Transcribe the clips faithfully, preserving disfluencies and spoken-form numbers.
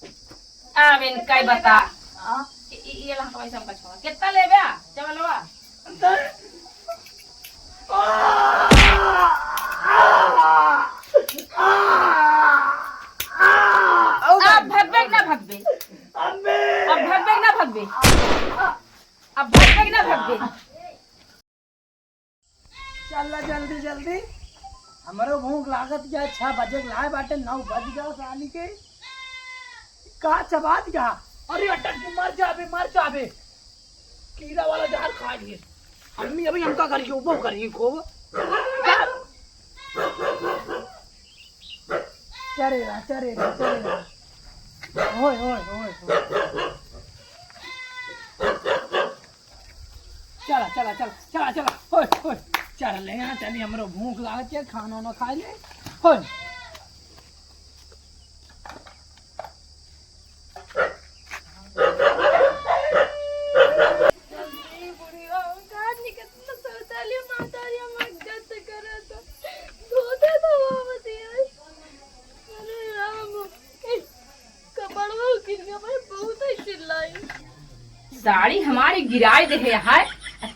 अब इनका ही बता। हाँ? ये, ये, ये ला, पैसा हमका छोड़ा। कितना लेबे आ, चावलवा? अब भगबे कि ना भगबे? अम्मी! अब भगबे कि ना भगबे? अब भगबे कि ना भगबे? चल जल्दी जल्दी, हमरो भूख लागत या। छह बजे के लाए बाटे, नौ बज गया साली के। का चबात का? अरे अटक के मर जाबे, मर जाबे। कीड़ा वाला जहर खा लिए। अम्मी अभी हमका करियो, वो करिए खूब। चरेगा, चरेगा, चरेगा। ओए, ओए, ओए, ओए। चला, चला, चला, चला, चला। ओए, ओए। चल ले यहाँ, चली, हमरो भूख लागत है, खाना ना खाए ले। ओए। जल्दी बुढ़िया, का निकल शौचालय महतारी हमर गत करत। धोते तो वो बतिया। अरे राम, ए, कपड़वा गिर गया भाई, बहुत ही चिल्लाई। साड़ी हमारी गिराई दे है।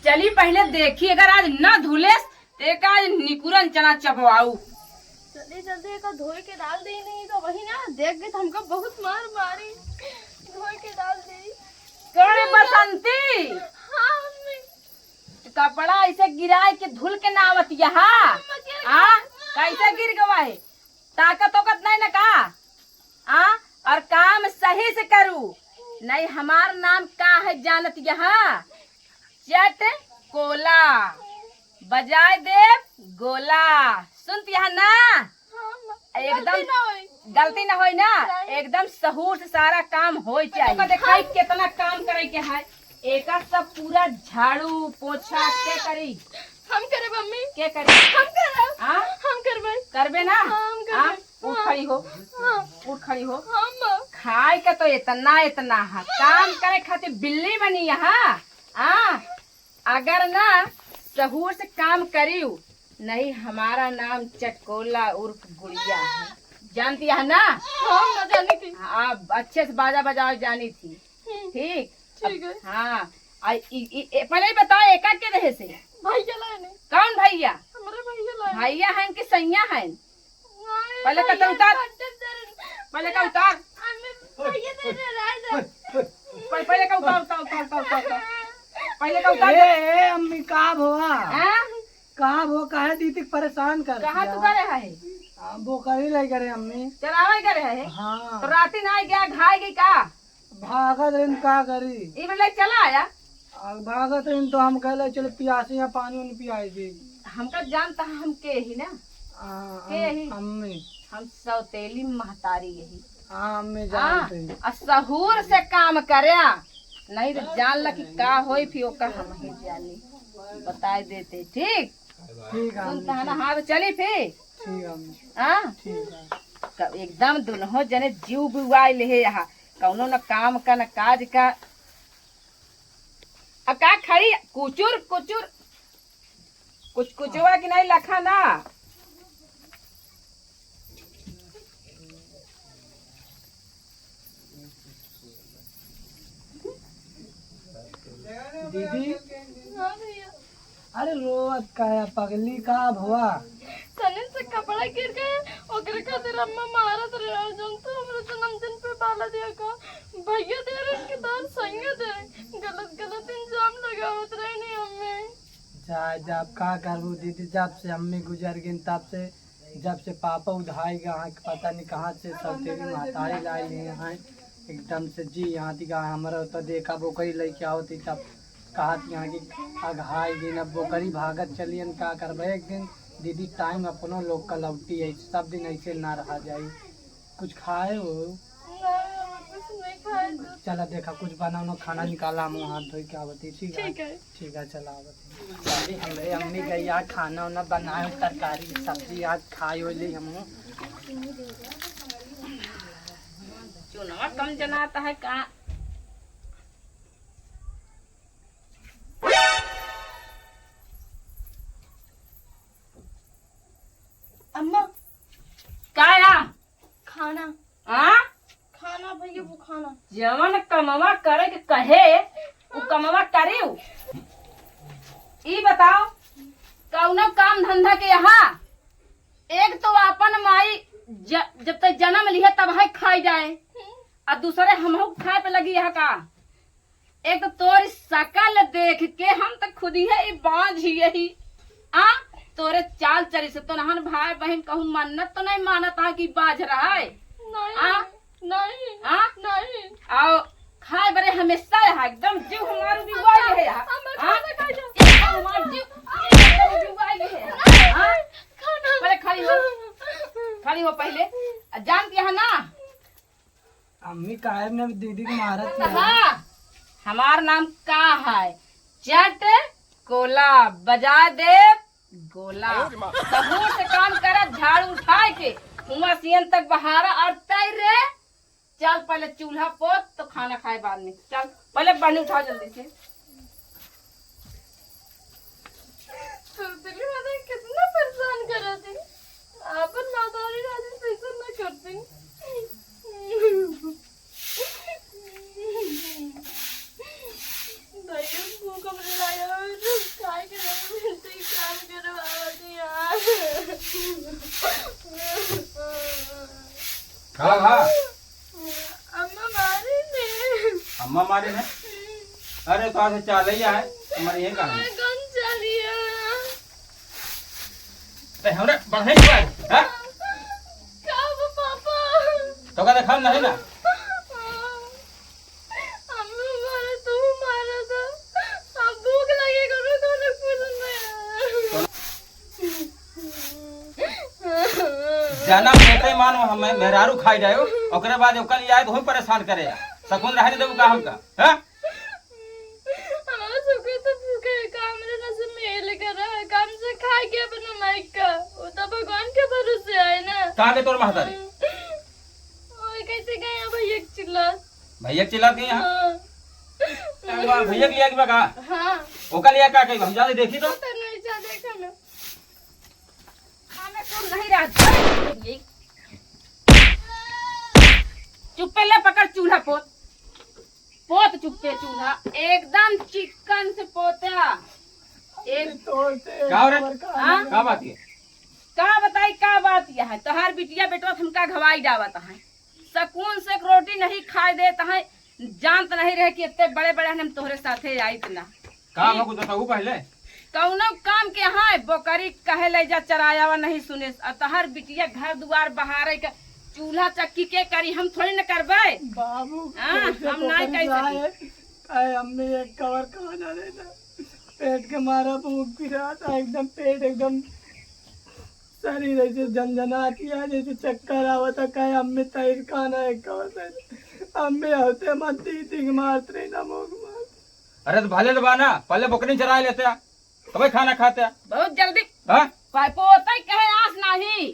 चली पहले देखी, अगर आज ना धुलेस, ते का आज निकुरन चना चबवाऊ। जल्दी जल्दी एका धोए के डाल दे, नहीं तो वही ना देख के तो हमका बहुत मार मारी। धोए के डाल दे। कौन बसंती? हाँ, मम्मी। कपड़ा ऐसे गिराए के धुल के ना आवत यहाँ। मम्मा, क्या आ? गिरा? कैसे गिर गवा है? ताकत ओकत नहीं ना का? आ? और काम सही से करू। नहीं, हमार नाम का है जानत यहाँ? चट कोला। बजाए देव गोला। सुनत यहाँ ना? हाँ, माँ। एकदम गलती ना होई। गलती ना होई ना? नहीं। एकदम सहूर से सारा काम होई चाहिए। तो देखाई कितना काम करे के है। एका सब पूरा झाड़ू पोछा के करी? हम करे मम्मी। के करी? हम करे। हाँ? हम करबे। करबे ना? हाँ, हम करबे। हाँ? उठ हाँ। खड़ी हो। हाँ। उठ खड़ी हो। हाँ, माँ। खाए का तो इतना, इतना है। काम करे खातिर बिल्ली बनी यहाँ। हाँ? अगर ना सहूर से काम करियो, नहीं, हमारा नाम चटकोला उर्फ गुड़िया है, जानती है ना? हाँ, मैं जानी थी। आप अच्छे से बाजा बजावे जानी थी। हम्म, ठीक? ठीक है। हाँ, आ, इ, इ, ए, पहले ही बताओ, एका के रहे से? भैया लाए नहीं। कौन भैया? हमारे भैया लाए। भैया हैं कि सैया हैं? पहले का तो उतार। पहले का उतार। पहले का उतार, उतार, उतार, उतार, उतार। पहले का उतार। ए, ए, अम्मी, का भवा? हैं? का भवा, काहे दीदी के परेशान कर कहाँ दिया? तू करे है? आ, बोकरी ले करे, अम्मी। चरावे करे है? हाँ। तो राती ना आई गया, घाई गई का? भागत रहिन, का करी? ई में ले चला आया। आ, भागत रहिन तो हम कहले, "चलो पियासी यहाँ पानी उनी पियाई दे।" हमका जानता है हम के ही ना। आ, के अम-, ही? अम्मी। हम सौतेली महतारी यही। हाँ, अम्मी हाँ, जानते हैं। आ सहूर से काम करे, नहीं तो जान ल कि का होई, फिर ओका हम ही जानी। बताए देते, ठीक? ठीक है, सुनता है ना? हाँ, तो चली फिर। ठीक है, अम्मी। हाँ? ठीक है। क-, एकदम दुनहो जने जीव बुआई लेहे यहाँ। कौनो न काम का, न काज का। अब का खड़ी कुचुर, कुचुर, कुछ कुचवा की नहीं लखा ना। दीदी, हाँ भैया। अरे रोवत का है पगली, का भवा? तनिन से कपड़ा गिर गए, ओकरे खातिर अम्मा मारत रहे, और जौन तू हमरे जन्मदिन पे बाला दिया का, भैया दे रहे उनके दान संगे दे, गलत गलत इल्जाम लगावत रहे नी अम्मी। जा, जा, अब का करबू दीदी, जब से अम्मी गुजर गईन तब से, जब से पापा उधाई गए हैं, पता नहीं कहाँ से सौतेली महतारी लाई लिए हैं। एकदम से जी यहाँ थी कहा, हमरा तो देखा बोकरी लेके आओ थी, तब कहा थी यहाँ की अघाई दिन, अब बोकरी भागत चलियन, का करबे। एक दिन दीदी टाइम अपनो लोग का लौटी है, सब दिन ऐसे ना रहा जाई। कुछ खाए हो? नहीं, हम कुछ नहीं खाए तो। चला देखा, कुछ बना उना खाना निकाला, हम हाथ धोई के आवत ही, ठीक है? ठीक है। ठीक है, चला आवत ही। अभी हमरे अम्मी गई आज खाना उना बनाए, तरकारी सब्जी आज खाए हो ली हम। चुनाव कम जनाता है का? अम्मा। का या? खाना। आ? खाना भैया जवन कमवा करे के कहे, उ कमवा करिउ। ई बताओ, कौनो काम धंधा के यहाँ एक तो आपन माई ज-, जब तक जन्म लिहे तब है खाई जाए, आ दूसरे हमहू खाए पे लगी है का? एक तो तोरी शकल देख के हम तो खुद ही है ई बाँझ यही। आ, तोरे चाल चली से तो नहन भाई बहन कहूँ मन्नत तो नहीं मानत है कि बाँझ रहा है। नहीं, आ? नहीं, आ? नहीं। आओ, खाए बरे हमेशा यहाँ एकदम जीव हमार उबिवाई है यहाँ। हम हाँ? खाना खाई जाओ। एकदम हमार जीव, एकदम उबिवाई है यहाँ। हाँ? खाना। पहले खड़ी हो, खड़ी हो पहले। आ, जानती है ना? अम्मी काहे ने दीदी के मारत है? हाँ, हमार नाम का है? चट कोला, बजा दे गोला। अरे माँ। सहूर से काम करा, झाड़ू उठाए के हुआ सियन तक बहारा और तैर रे। चल पहले चूल्हा पोत तो खाना खाए बाद में। चल पहले बनी उठाओ जल्दी से। सुतली वाला कितना परेशान करत है। आपन महतारी राजी से ऐसा ना करती। भैया भूख हमरे लाया है, तो काय करे, मिलते ही काम करवावत यार। हाँ, हाँ। अम्मा मारी ने। अम्मा मारी ने? अरे, तो आज चाल ही आए, हमारे यहीं काम है। मैं कौन चाल ही है? ते हमरे बढ़े हुआ है, हाँ? का हो पापा? तो का देखा नहीं ना? अम्मा मारा, तू मारा था। अब भूख लगे करो, कौन पूछ में? जाना बेटे मान हम मेहरारू खाई जायो, ओकरे बाद ओकर लिए आए तो हम परेशान करे। सकून रहे नहीं देबू का हमका, हैं? हमारा सुखे तो भूखे है, काम रे ना से मेल कर रहा है, काम से खाए के अपना माइक का, वो तो भगवान के भरोसे आए ना। कहाँ के तोर महतारी? ओए कैसे गए हैं भैया के चिल्ला? भैया के चिल्ला गए हैं? हाँ। अरे वाह, भैया के लिया के बा का? हाँ। ओका लिया का कही, हम जाके देखी तो। पता नहीं, जा देखा ना। हाँ, मैं तो नहीं रहता। चुप्पे ले पकड़ चूल्हा पोत। पोत चुप्पे चूल्हा। एकदम चिकन से पोत्या। एक तोड़ते का हो रे? हाँ? का बात है? का बताई का बात यह है? तोहार बिटिया बेटवा हमका घवाई डावत है। सकून से एक रोटी नहीं खाए देत है। जानत नहीं रहे कि इतने बड़े बड़े हम तोहरे साथे आइत ना। का ई हो कुछ बताऊ पहले? कौनो काम के है, बोकरी कहे ले जा चरायावा नहीं सुने। आ तोहार बिटिया घर दुआर बहारे के चूल्हा चक्की के करी, हम थोड़ी न करबे। बाबू, हाँ, कैसे हम ना पकड़ कह जाए? सकी। आए, अम्मी एक कवर खाना देना। पेट के मारा भूख पिरात, एकदम पेट एकदम शरीर ऐसे झनझनात है, जैसे चक्कर आवत है। कहे, "अम्मी, तैर खाना है, कवर तैर।" अम्मी होते मत दी, दी के मारत रही ना, मोग मार। अरे, तो भले तो बा ना, पहले बकरी चराए लेते हैं, तबे खाना खाते हैं। बहुत जल्दी। हाँ? पाइपो होता ही कहे आस नहीं।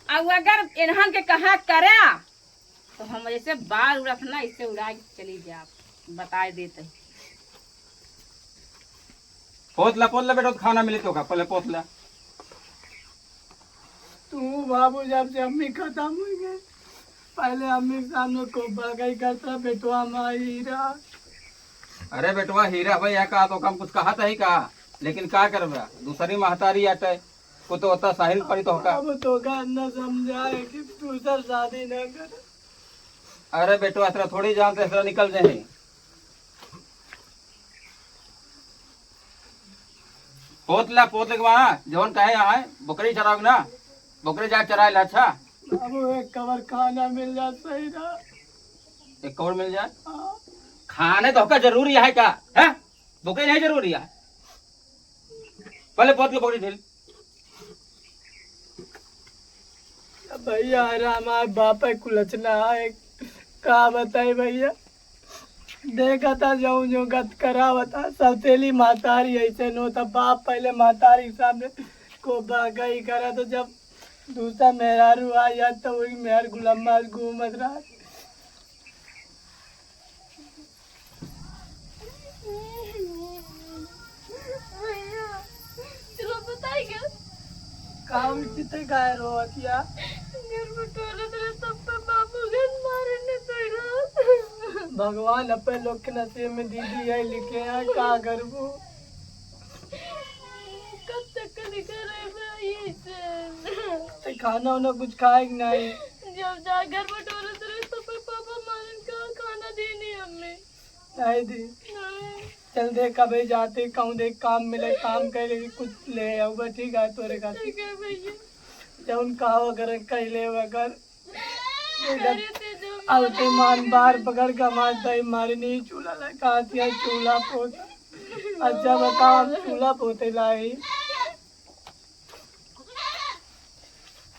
अब अगर इन्हन के कहा करे, तो हम ऐसे बाल उड़त ना, इससे उड़ा के चली जाब, बताए देते। पोत ला, पोत ला बेटा, तो खाना मिले तो का, पहले पोत ला। तू बाबू, जब से अम्मी खत्म हुई गई, पहले अम्मी के सामने कोब्बा गई करता, बेटवा माई हीरा। अरे बेटवा हीरा भाई, यहाँ का तो कम कुछ कहा था ही का, लेकिन का करबा, दूसरी महतारी आटे, वो तो होता साहिल पड़ी तो का। अब तो का न समझाए कि दूसर शादी न करे। अरे बेटवा, इस तरह थोड़ी जानते, इस तरह निकल जाए। पोत ला, पोत के वहाँ जवन कहे यहाँ है, बकरी चराओगे ना, बकरी जा चराए ला। अच्छा बाबू, एक कवर खाना मिल जात सही रहा। एक कवर मिल जाए? हाँ। खाने तो का जरूरी है का? हैं? बकरी नहीं जरूरी है? पहले पोत के बकरी ढील। भैया, अरे हमार बाप है कुलछना है, का बताई भैया। देखा था जऊँ जो गत करा बता, सौतेली महतारी ऐसे नो था। बाप पहले महतारी के सामने कोब्बा गई करा, तो जब दूसरा मेहरारू आ जात तो वही मेहर गुलम्मा घूमत रहा। भैया, चलो बताई क्या? काम कितने का है रोवतिया? घर में टोलत रहे, तब पे बाबू घर मारे ने भगवान अपने लोग के नसीब में दीदी है लिखे हैं, का करबू? कब तक का लिखा रहे भाई से? ते खाना उना कुछ खाए कि नहीं? जब जा घर बटोरत रहे तो फिर पापा मारन का खाना देनी हमें। नहीं दी। नहीं। चल दे, कभी जाते कहूँ देख काम मिले, काम कर ले, कुछ ले आऊँगा, ठीक है, तोरे खातिर। ठीक है भैया। जौन कहा अगर कह ले अगर। अरे ते जो अब ते मान बार पकड़ के मार दे, मारे नहीं चूल्हा लगा दिया, चूल्हा पोत। अच्छा बताओ, हम चूल्हा पोते लाई।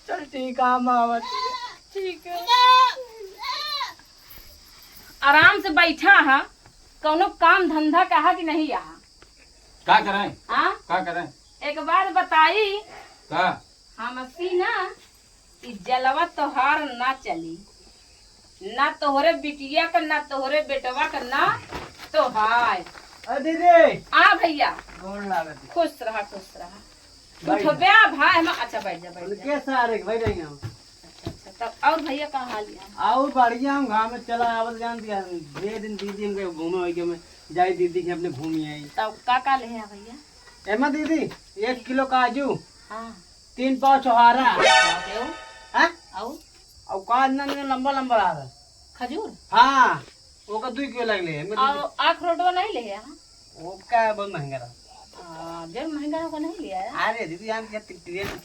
चल ठीक है, हम आवत। ठीक है। आराम से बैठा हा, कौनो काम धंधा कहा कि नहीं यहाँ? का करें? हाँ? का करें? एक बात बताई। का? हम असी ना, ई जलवा तोहार ना चली, ना तोहरे बिटिया का, ना तोहरे बेटवा का, ना तोहार। अ दीदी। आ भैया। गोड़ लागत। खुश रहा, खुश रहा। बैठ जा। उठब्या भाई, हम, अच्छा, बैठ जा, बैठ जा। उनके सारे के बैठ जाएंगे हम। अच्छा, अच्छा, तब और भैया का हाल है? और बढ़िया, हम गाँव में चला आवत जान दिया। दे दिन दीदी हमके घूमे होई के, मैं जाई दीदी के अपने घूमी आई। तब का का ले हैं भैया? एमा दीदी, एक किलो काजू, हाँ। तीन पाव छोहारा। बाप रे, और? हाँ? और? और का इतना इतना लंबा लंबा रहा है? खजूर? हाँ, ओका दुई किलो लग ले। एमा दीदी और अखरोटवा नहीं ले हैं? वो का बहुत महंगा रहा। आ, जब महंगा होगा नहीं लिया है। अरे दीदी, हम क्या टिकटिकट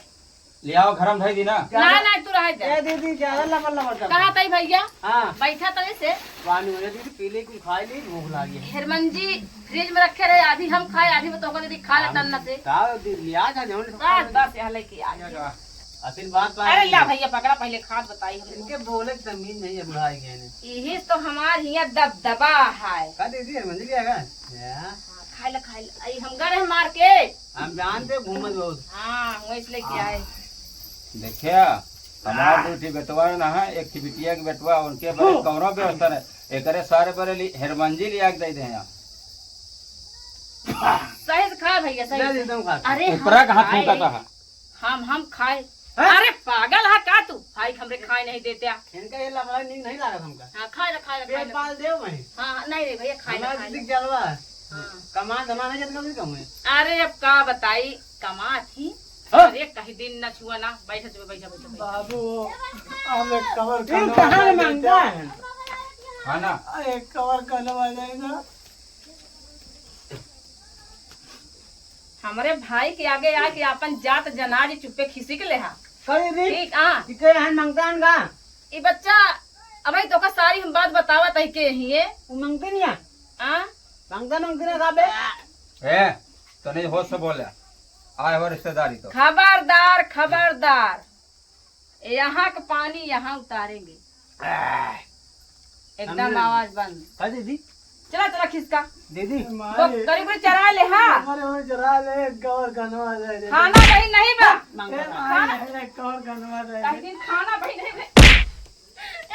ले आओ, घर में धई दी ना। ना, ना, तू रह जा। ए दीदी, ज्यादा लबर लबर कर। कहा तई भैया? हाँ। बैठा तई से। पानी हो जा दीदी, पी ले, कुछ खा ले, भूख लागी है। हेरमन जी फ्रिज में रखे रहे, आधी हम खाए, आधी में तोहका दीदी खा ले हम तन्ना से। का दीदी, लिया था जौन सब बस, खा ले। बस, यहाँ लेके आ गए। का? असिन बात बा। अरे ला भैया, पकड़ा, पहले खात बताई हम। इनके बोले की तमीज नहीं है, बुढ़ा गए ने। यही तो हमार हियाँ दबदबा है। का दीदी, हेरमन जी लिया का? या। हाँ, खाए ला, खाए ला। आई हम गए रहे मार के। हम जान दे घूमत बहुत। हाँ, वैसे लेके हाँ। आए। देखिया, हमार दो ठी बेटवा ना है, एक ठी बिटिया के बेटवा, उनके बरे हम्म। कौनो व्यवस्था नहीं। एकरे सारे बरे ली-, हेरमन जी लिया के दे दे यहाँ। सही से खा भैया, सही ले से। ली, तुम खा। अरे, हम ऊपरा कहाँ खाए। थूकता है? हम, हम खाए। हैं? अरे, पागल है का तू? भाई, हमरे खाए नहीं देते आ। इनका ये लफड़ा नीक नहीं लागत हमका। हाँ, खाए ला, खाए ला, पेट खाए ला। पाल देव भाई। हाँ, नहीं, नहीं भैया, खाए ला, हमारा खाए ला। दिख जलवा। हाँ। कमा धमा नहीं जतका भी कम है। अरे, अब का बताई, कमा थी। हाँ? अरे, कहीं दिन ना छुआ ना, बैठा, चुप, बैठा, बैठा, बैठा। बाबू, हम एक कवर ये खाना कहाँ वाला मांगा देते हैं। है? खाना? एक कवर खाना वाला है ना। हमरे भाई के आगे आके आपन जात जनाज चुप्पे खिसिक लेहा। करे रे। ठीक, हाँ। ई के हन मंगता हन गा? ई बच्चा, अबे तोका सारी हम बात बतावत है के ही है। वो मंगते नहीं है। हाँ? मंगता मंगते ना साबे। ए, तनी होश से बोले। आए हो रिश्तेदारी तो। खबरदार, खबरदार। यहाँ का पानी यहाँ उतारेंगे। आह। एकदम हमने आवाज बंद। का दीदी? चला, चला खिसका। दीदी। मारे। तो करीब चरा ले, हाँ। हमारे वहाँ चरा ले, एक और गनवा दे दे। खाना कहीं नहीं बा। मांगता ए, था। मारे, खाना। एक और गनवा दे दे। कहीं दिन खाना भी नहीं बे। ए,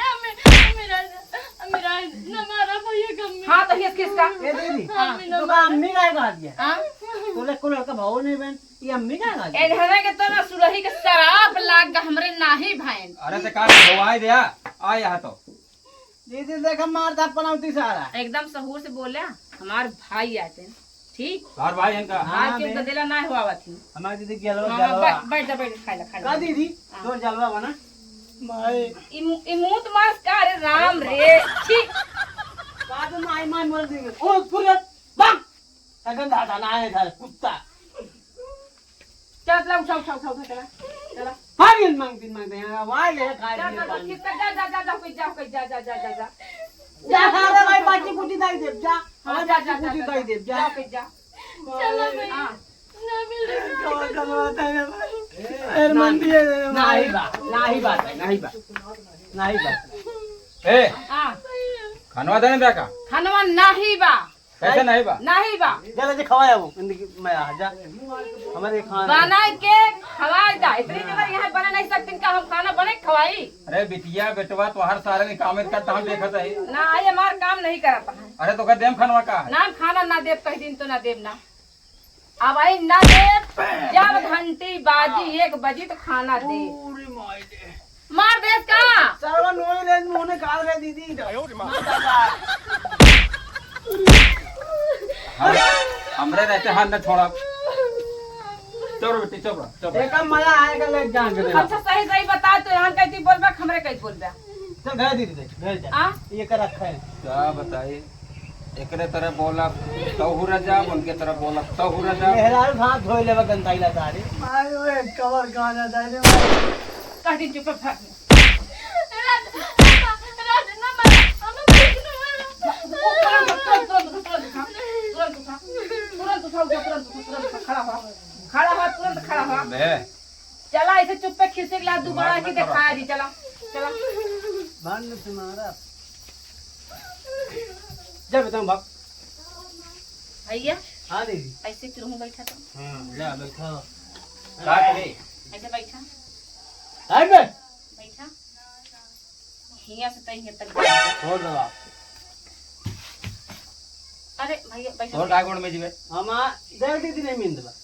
अम्मी, अम्मी राज, अम्मी राज, न मारा भैया के अम्मी। हाँ, तो ये खिसका। ए दीदी, हाँ। तो का अम्मी का कहा दिया? हाँ। तो ले को लड़का भाव नहीं बहन। ये अम्मी का गाली? ए घरे के तो ना सुरही के शराब लाग गा हमरे नाही भाईन। अरे ते का गवाई दे आ, आ यहाँ तो। दीदी देख मार था पनौती सारा। एकदम सहूर से बोला, हमार भाई आते हैं, ठीक? हमार भाई इनका। हाँ, आज के बे। गदेला ना हुआ थी। हमार दीदी के अलवा हाँ, हाँ, जलवा। बैठ, बैठ जा, बैठ, खा ले, खा ले। का दीदी? हाँ। तोर जलवा बना? भाई। इम-, इमूत मास का, अरे राम रे, छी। का तो माई, माई बोल देंगे। ओ, पूरे, बम। सगन दादा ना आए घर, कुत्ता। चल, चला, उठा, उठा, उठा, उठा, चला, चला। भाग इन मांग, दिन मांग, यहाँ वाई ले, खाए चल, पिए चल, पानी। चल, जा, जा, जा, जा, जा, जा। जा, सारे भाई, बाची कुटी दाई देव, जा। हाँ, हमारे जा, बाची जा, कुटी जा, दाई जा, देव, जा। जा, जा। चलो भाई। हाँ। ना मिले। कौन करवाता है भाई? ए, अरे ना, मंडी है रे नाही भाई। बा, नाही बात है, नाही बात, नाही बात। ए, हाँ। खनवा देने बा का? खनवा नाही बा। कैसे नहीं बा? नहीं बा। जा ले, जा खवाया वो, इनकी मैं आ जा। हमारे खान बनाए के खवाए जा। इतनी देर यहाँ बना नहीं सकती का हम खाना बने के खवाई? अरे बिटिया, बेटवा, तोहार सारे ने काम करता हम देखत है। ना, ये हमार काम नहीं करता है। अरे तो का देम खनवा का है? ना, हम खाना ना देब, कह दिन तो ना देब ना। अब आई ना देब, जब घंटी बाजी एक बजी तो खाना दे। पूरी माई दे। मार देस का? साला नोई ले मुंह निकाल रहे दीदी। आयो रे माँ। दादा। हम, हमरे रहते हाथ न छोड़ा। चुप रह बेटी, चुप रह, चुप रह। एका मजा आएगा, ले जान के देना। अच्छा, सही सही बता, तू यहाँ कैसी बोलबा, हमरे कैसे बोलबा? चल, घर दे दे, घर जा। आ? ये कर रखा है। का बताई, एकरे तरह बोला तो हुरा जा, उनके तरह बोला तो हुरा जा। मेहरारू हाथ धोए लेवा गंदाई ला सारे। मारे ओए, कवर कहाँ जाता है रे मारे? कह दी चुप, भाग। राज, राज, ना मार, हम कुछ ना मार। तुरंत, तुरंत, तुरंत उठा, तुरंत उठा, तुरंत उठा, तुरंत उठा, उठा, तुरंत उठा, तुरंत उठा, खड़ा हो, खड़ा हो, तुरंत खड़ा हो। बे। चला, ऐसे चुप्पे खिसक ला, दोबारा की दिखाई दी, चला, चला। बांध तुम्हारा। जा बेटा, भाग। भैया। हाँ दीदी। ऐसे क्यों बैठा था? हाँ, जा बैठा। का करे? ऐसे बैठा। आइ बे। बैठा। हियाँ से तई हियाँ तक। छोड़ दो आप। अरे भैया, बैठा। छोड़, का गोड़ में जीवे? हम आ, देख दीदी नहीं मिल दबा। त-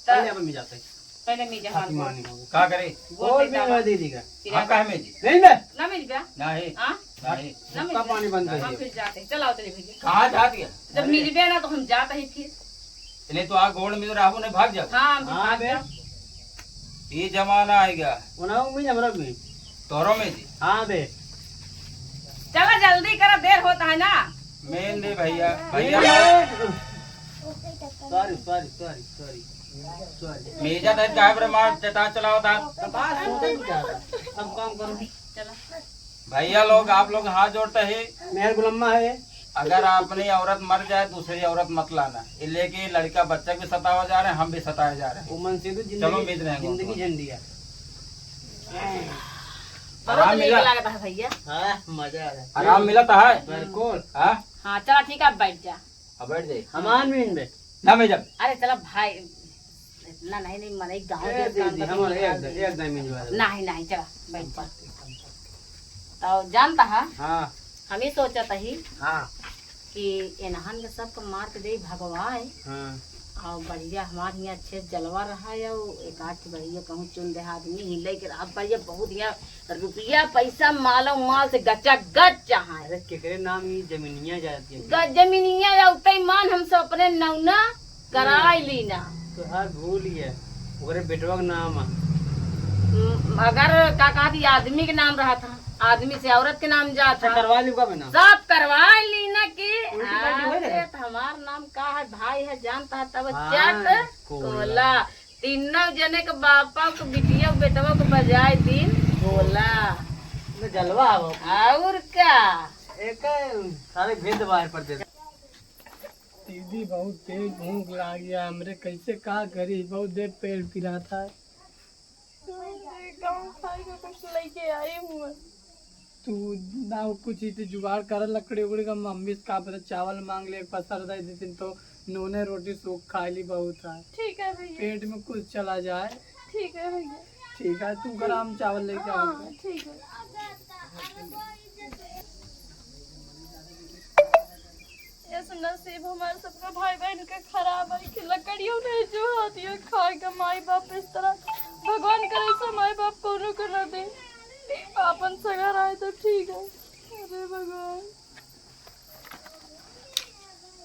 पहले अपन में जाते हैं। पहले में जा, हाँ, हाथ मानी हो। का करे? गोड़ गोड़ में में दबा। दीदी का। फिर हम आप काहे में जी? नहीं बे। ना मिल गया? नहीं। हाँ। नहीं। ना मिल हुक्का गया? पानी बंद कर हम दिया। फिर जाते हैं। चलाओ चलिए भैया। कहाँ जात गया? जब अरे। मिलबे ना तो हम जाते ही फिर। नहीं तो आ गोड़ में रहबो नहीं, भाग जाओ। हाँ, हम हाँ भाग बे। जाओ। ये जमाना आएगा। उन्हें उम्मीद हमरा भी। तोरो में जी। हाँ बे। चला जल्दी करा, देर होता है ना। मेन दे भैया, भैया। Sorry, sorry, sorry, sorry, sorry. मेजा टाइप का है रे मार, चटा चलाओ ता। तो बात सुनते नहीं जा रहा। सब काम करो। चला। भैया लोग, आप लोग हाथ जोड़ते हैं। मेहर गुलम्मा है। अगर अपनी औरत मर जाए, दूसरी औरत मत लाना। ये लेके लड़का बच्चा भी सतावा जा रहे हैं, हम भी सताए जा रहे हैं। वो मन से तो जिंदगी, चलो, मिल रहे हैं जिंदगी उनको। झंडिया। बहुत आराम नीक मिला? लागत है भैया। हाँ, मजा आ रहा है। आराम मिलत है? बिल्कुल। हाँ? हाँ, चला ठीक है, अब बैठ जा। अब बैठ जाए। हमार मीन बे। ना मैं जब। अरे चला भाई, इतना नहीं, नहीं, मने गाँव ए, के दीदी, काम हमारे करने एक, वाले। एक दाई मिल जाए। नहीं, नहीं, चला, बैठ जा। तो जानता है, हाँ। हम ही सोचत ही हाँ। कि एनहन के सबके मार के दे भगवाए। हाँ। और बढ़िया हमारे यहाँ अच्छे जलवा रहा है, और एक आध बढ़िया कहूँ चुन दे आदमी ही लेके रहा बढ़िया, बहुत यहाँ रुपया पैसा मालो माल से गचा गच चाहे। अरे केकरे नाम ई जमीनिया जाती है? ग-, जमीनिया या उतई मान हम सब अपने नौना कराई ली ना। तो हर भूल गया, ओकरे बेटवा के नाम है। हम्म, अगर का कहती आदमी के नाम रहा था, आदमी से औरत के नाम जात अच्छा, था। करवा ली का बिना? सब करवा ली ना कि उल्टी पल्टी हो अरे, जाए। तो हमार नाम का है, भाई है, जानता है तब हाँ, चट कोला। कोला। तीनों जने के बापा के बिटिया के बेटवा के बजाए दिन बोला। में जलवा हो। और का? एक सारे भेद बाहर पड़ देते। दीदी, बहुत तेज भूख लाग गया हमरे, कैसे का करी, बहुत देर पेट पिरात है। गाँव खाए का कुछ लेके आई हूँ। तू ना कुछ ही तो जुगाड़ कर, लकड़ी उकड़ी का, मम्मी से का पता चावल मांग ले, एक पसर दे देती तो नूने रोटी सूख खा ली बहुत है। ठीक है भैया। पेट में कुछ चला जाए। ठीक है भैया। ठीक है, तू कर, हम चावल लेके हाँ, आओ। ठीक है। ऐसे नसीब हमारे सबका भाई बहन के खराब है कि लकड़ियों ने जो हाथ ये खाए के माई बाप इस तरह। भगवान करे ऐसा माई बाप कोनो के न दे। आपन सगा रहे तो ठीक है। अरे भगवान।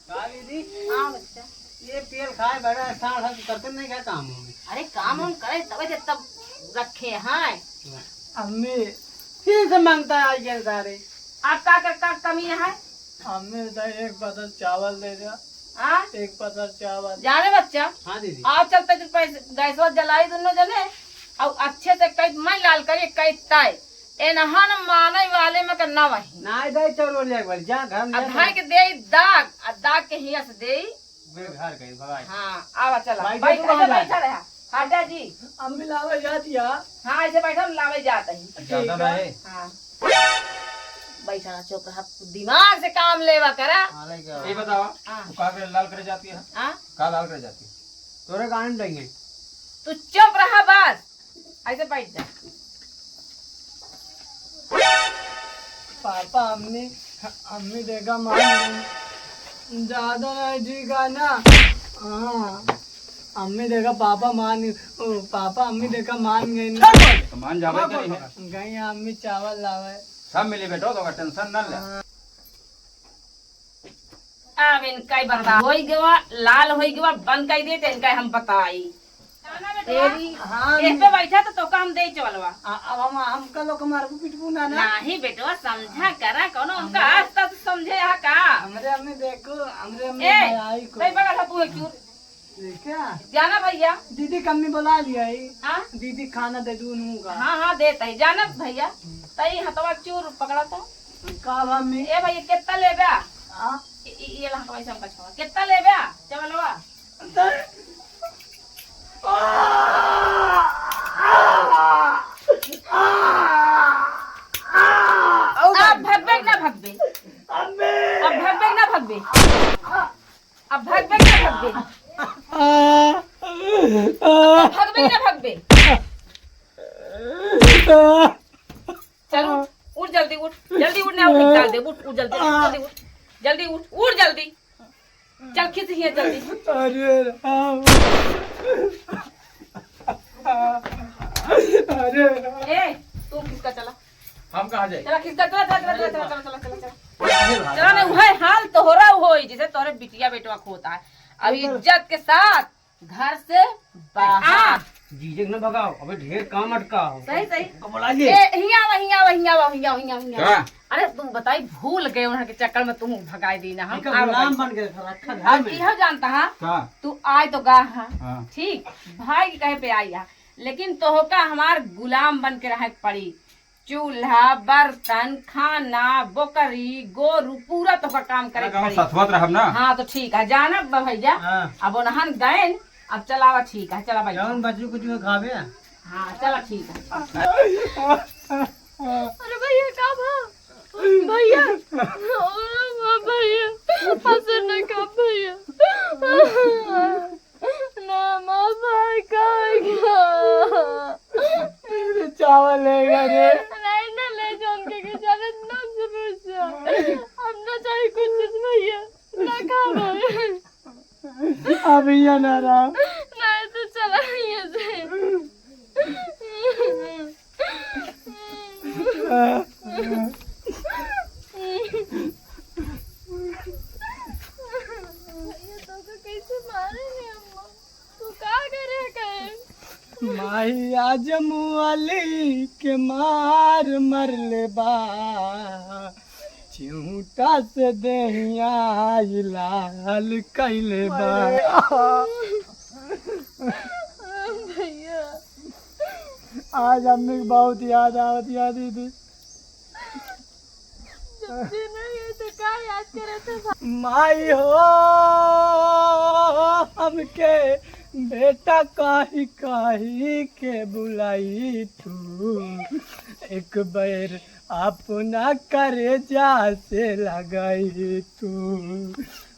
का दीदी? हाँ बच्चा। ये तेल खाए बड़ा साढ़ है, करते नहीं क्या काम होंगे? अरे काम हम करे तबे तो तब रखे हैं। अम्मी, फिर से मांगता है आज के सारे। आप का, का, का कमी है? अम्मी तो एक पसर चावल दे दो। हाँ? एक पसर चावल। जाने बच्चा, हाँ दीदी। आज चलते जो पैसे गैसवा जलाई दोनों जने, और अच्छे से कई मैं लाल करिए कई तय। एनहन माने वाले में के ना वही। ना दे चलो ले एक बार, जा घर में आ जा। धाई के दे दाग, आ दाग के हिया से दे। मेरे घर गई, भगाई। हाँ, आवा चला। भाई, बैठ, तू कहाँ अच्छा, जा बैठा रहा। हटा जी। अम्मी लावे जात या। हाँ, ऐसे बैठा, हम लावे जात ही। ज्यादा ना है। हाँ। बैठा ना, चुप रहा, दिमाग से काम लेवा करा। हाँ, ले गया। ये बतावा, हाँ। तू का करे लाल करे जाती है? हाँ? का लाल करे जाती है? तोरे गाने में देंगे। तू चुप रहा बस। ऐसे बैठ जा। पापा, अम्मी, अम्मी देखा मान गई। ज्यादा नहीं जी गाना। हाँ, अम्मी देखा पापा मान, ओ, पापा अम्मी देखा मान गई ना। तो मान जावे करी है। गई अम्मी चावल लावे। सब मिली बेटो, तो टेंशन ना ले। हाँ। अब इनका ही बता, होई गवा, लाल होई गवा, बंद कर दे, तो इनका हम बताई। तेरी हाँ, एह पे बैठा तो तोका हम दे चवलवा। आ, अब हम, हमका लोग मारबू पिटबू ना ना। नाही बेटवा, समझा करा, कौनो हमका आज तक समझे हा का? हमरे अम्मी देखो, हमरे अम्मी ए, आई को। नहीं बगल है तू एक चूर। ये क्या? जाना भैया। दीदी कम्मी बुला लिया ही। हाँ? दीदी खाना दे दू नू का। हाँ, हाँ, देता ही। जाना भैया, तई हथवा चूर पकड़ा तो। का बा अम्मी? ए भैया, कितना लेबा? हाँ? ये, ये, ये ला हथवा ऐसे हमका छुआ। कितना लेबा? चवलवा। अब भगबे कि ना भगबे? अब भगबे कि ना भगबे? अब भगबे कि ना भगबे? अब भगबे कि ना भगबे? चल उठ, उठ जल्दी उठ, जल्दी उठ, ना उठ, निकाल दे, उठ, उठ जल्दी, जल्दी उठ, जल्दी उठ, उठ जल्दी। चल, खिस हिया जल्दी। अरे राम। अरे राम। ए, तू खिसका चला। हम कहाँ जाए? चला, खिसका, चला, चला। अरे चला, वाह। चला, चला, चला, चला। अरे वाह। चला, नहीं, वह हाल तोहरा होई, जैसे तोहरे बिटिया बेटवा खोता है। अब इज्जत के साथ घर से बाहर। आ। जीजे के न भगाओ, अबे ढेर काम अटका हो। सही, सही। अब बुला ले। ए, हियाँ आवा, हियाँ आवा, हियाँ आवा, हियाँ आवा, हियाँ आवा। का? अरे, तू बताई, भूल गए उन्हन के चक्कर में तुम भगाई दी ना, हम इनका आ गुलाम बताई। बन के रखा घर अब में। इहो जानता हा, का? तू आए तो गा हा, हाँ। ठीक, भाई के कहे पे आई हा, लेकिन तोहका हमार गुलाम बन के रहे के पड़ी। चूल्हा, बर्तन, खाना, बोकरी, गोरू, पूरा तोहका काम करे का के काम पड़ी। सथवत रहब ना? हाँ, तो ठीक है, जानब बा भैया। हाँ। अब उन्हन गएन, अब चलावा, ठीक है, चला भाई। जौन बचू कुछ खावे। हाँ, चला, ठीक है। अरे भैया, का भा? भैया, ओ भैया, हंसे ना का भैया। ना, माँ भाई का हो गया? तेरे चावल है घरे। नहीं ना, ले जान के, के जाने ना जरूर से। हम ना चाहे कुछ चीज भैया, ना खावे। अब यहाँ ना रहा। नहीं तो चला यहाँ से। ये तो, तो कैसे मारेंगे अम्मा? तू का करे कहे? माई आज मुअली के मार मरले बा, चिहुटा से देहिया ई लाल कइले बा। भैया। आज अम्मी के बहुत याद आवत या दीदी। जब दिन रहे तो का याद करत है भा- माई हो, हमके बेटा कहि कहि के बुलाई तू, एक बेर अपना करेजा से लगाई तू।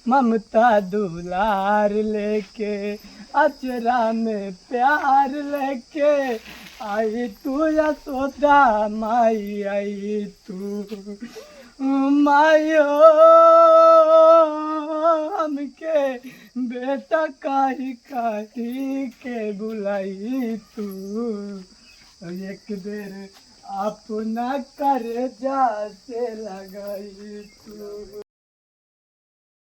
ममता दुलार लेके, अचरा में प्यार लेके, आई तू यशोदा माई, आई तू माई हो, हमके बेटा कहि कहि के बुलाई तू। एक बेर अपना करेजा से लगाई तू।